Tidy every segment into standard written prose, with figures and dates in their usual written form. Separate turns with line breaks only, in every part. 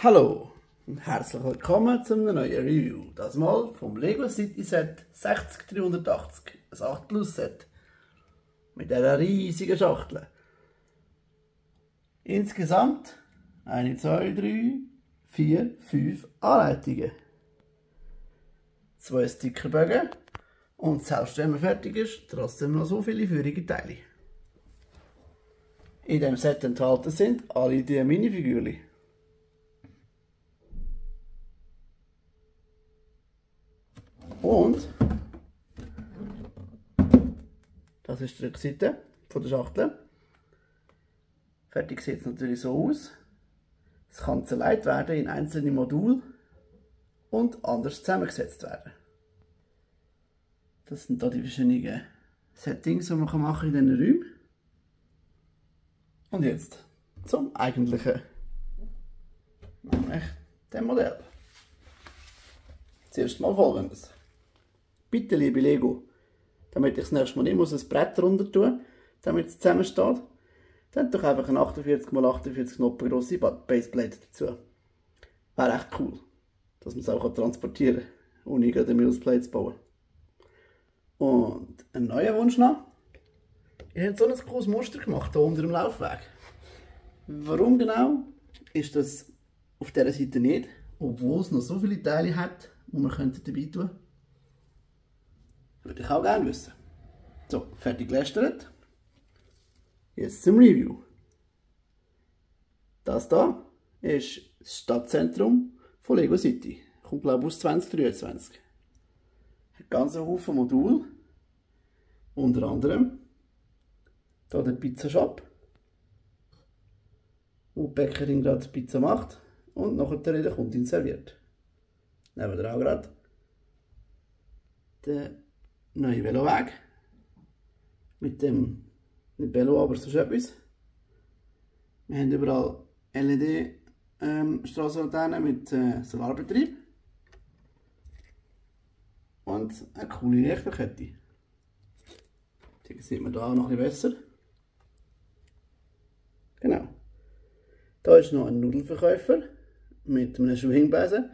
Hallo und herzlich willkommen zu einem neuen Review. Das mal vom Lego City Set 60380, ein 8 Plus Set mit einer riesigen Schachtel. Insgesamt 1, 2, 3, 4, 5 Anleitungen, 2 Stickerbögen und selbst wenn man fertig ist, trotzdem noch so viele feurige Teile. In dem Set enthalten sind alle diese Minifigürchen. Und das ist die Rückseite von der Schachtel. Fertig sieht es natürlich so aus. Es kann zerlegt werden in einzelne Module und anders zusammengesetzt werden. Das sind da die verschiedenen Settings, die man machen kann in diesen Räumen. Und jetzt zum eigentlichen, nämlich dem Modell. Zuerst mal Folgendes. Bitte, liebe Lego, damit ich das nächste Mal nicht muss ein Brett runter tun, damit es zusammen steht, dann doch einfach eine 48×48 Noppen grosse Baseplate dazu. Wäre echt cool, dass man es auch transportieren kann, ohne eine Millsplate zu bauen. Und ein neuer Wunsch noch. Ihr habt so ein cooles Muster gemacht hier unter dem Laufweg. Warum genau ist das auf dieser Seite nicht, obwohl es noch so viele Teile hat, die man dabei tun könnte? Würde ich auch gerne wissen. So, fertig gelästert. Jetzt zum Review. Das hier ist das Stadtzentrum von Lego City. Kommt glaube ich aus 2023. Hat ganz einen Haufen Module. Unter anderem hier der Pizza-Shop, wo die Bäckerin gerade Pizza macht und nachher der Kundin serviert. Nebenan auch gerade der neue Veloweg. Mit dem, nicht Velo, aber sonst etwas. Wir haben überall LED-Strassenlaternen mit Solarbetrieb. Und eine coole Lichterkette. Die sieht man hier noch ein bisschen besser. Genau. Da ist noch ein Nudelverkäufer mit einem Schwingbesen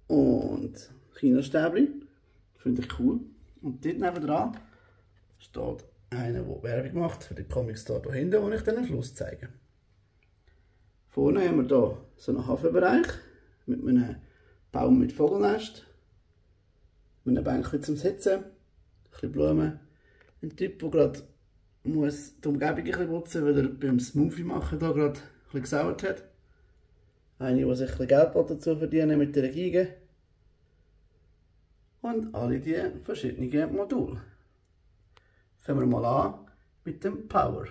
und Chinastäbchen. Finde ich cool. Und dort nebenan steht einer, der Werbung macht für den Comic Store hier hinten, den ich dann am Schluss zeige. Vorne haben wir hier so einen Hafenbereich mit einem Baum mit Vogelnest, mit einem Bänkchen zum Sitzen, ein bisschen Blumen. Ein Typ, der gerade die Umgebung ein bisschen putzen muss, weil er beim Smoothie machen hier gerade ein bisschen gesauert hat. Eine, die sich ein bisschen Geld dazu verdienen mit der Geige. Und alle die verschiedenen Module. Fangen wir mal an mit dem Power.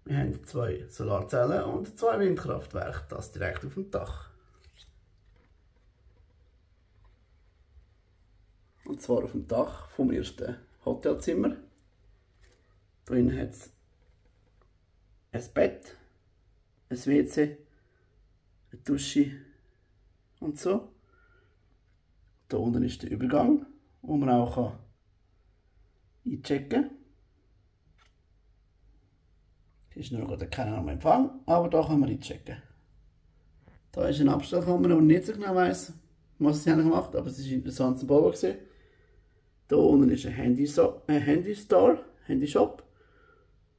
Wir haben 2 Solarzellen und 2 Windkraftwerke, das direkt auf dem Dach. Und zwar auf dem Dach vom ersten Hotelzimmer. Drin hat es ein Bett, ein WC, eine Dusche und so. Da unten ist der Übergang, wo man auch einchecken kann. Hier ist nur gerade keiner am Empfang, aber da kann man einchecken. Da ist eine Abstellkammer, wo man nicht so genau weiss, was sie gemacht haben, aber es war interessant zu bauen. Hier unten ist ein Handy-Shop,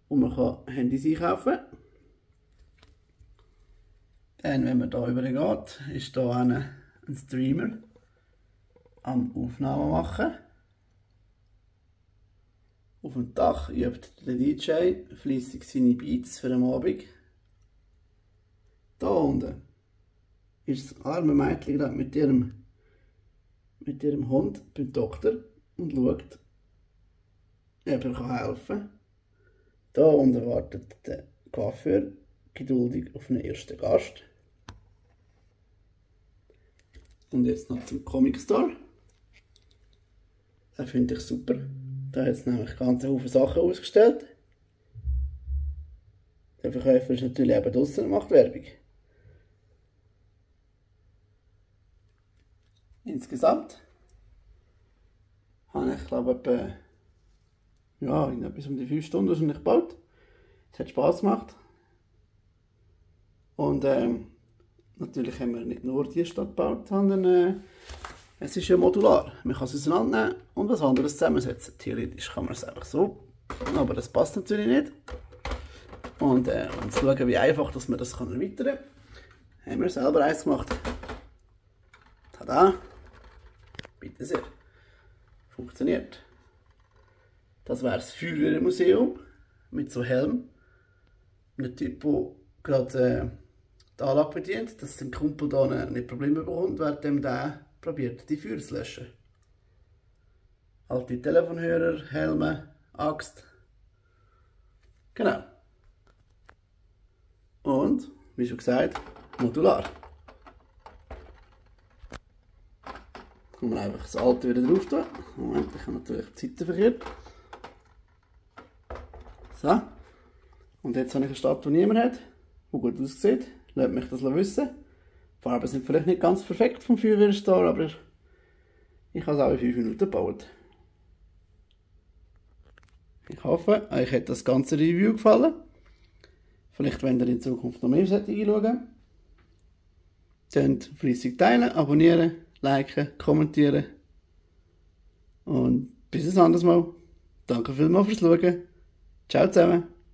wo man Handys einkaufen kann. Dann, wenn man hier übergeht, ist hier ein Streamer am Aufnahmen machen. Auf dem Dach übt der DJ fleissig seine Beats für den Abend. Hier unten ist das arme Mädchen gerade mit ihrem Hund beim Doktor und schaut, ob er helfen kann. Hier unten wartet der Coiffeur geduldig auf einen ersten Gast. Und jetzt noch zum Comic Store. Den finde ich super. Da hat es nämlich ganz viele Sachen ausgestellt. Der Verkäufer ist natürlich eben draussen und macht Werbung. Insgesamt habe ich glaube etwa etwas um die 5 Stunden wahrscheinlich gebaut. Es hat Spass gemacht. Und Natürlich haben wir nicht nur die Stadt gebaut, sondern es ist ja modular. Man kann es auseinandernehmen und was anderes zusammensetzen. Theoretisch kann man es einfach so, aber das passt natürlich nicht. Und um zu schauen, wie einfach dass man das erweitern kann, haben wir selber eins gemacht. Tada! Bitte sehr. Funktioniert. Das wäre das Feuerwehrmuseum mit so Helm. Ein Typ, der gerade die Anlage bedient, dass sein Kumpel da nicht Probleme bekommt, während der probiert, die Feuer zu löschen. Alte Telefonhörer, Helme, Axt. Genau. Und, wie schon gesagt, modular. Kann man einfach das alte wieder drauf tun. Moment, ich habe natürlich die Seite verkehrt. So. Und jetzt habe ich eine Stadt, die niemand hat, die gut aussieht. Lasst mich das wissen. Die Farben sind vielleicht nicht ganz perfekt vom Feuerwehrstar, aber ich habe es auch in 5 Minuten gebaut. Ich hoffe, euch hat das ganze Review gefallen. Vielleicht wollt ihr in Zukunft noch mehr solche schauen. Könnt fleissig teilen, abonnieren, liken, kommentieren. Und bis ein anderes Mal. Danke vielmals fürs Schauen. Ciao zusammen.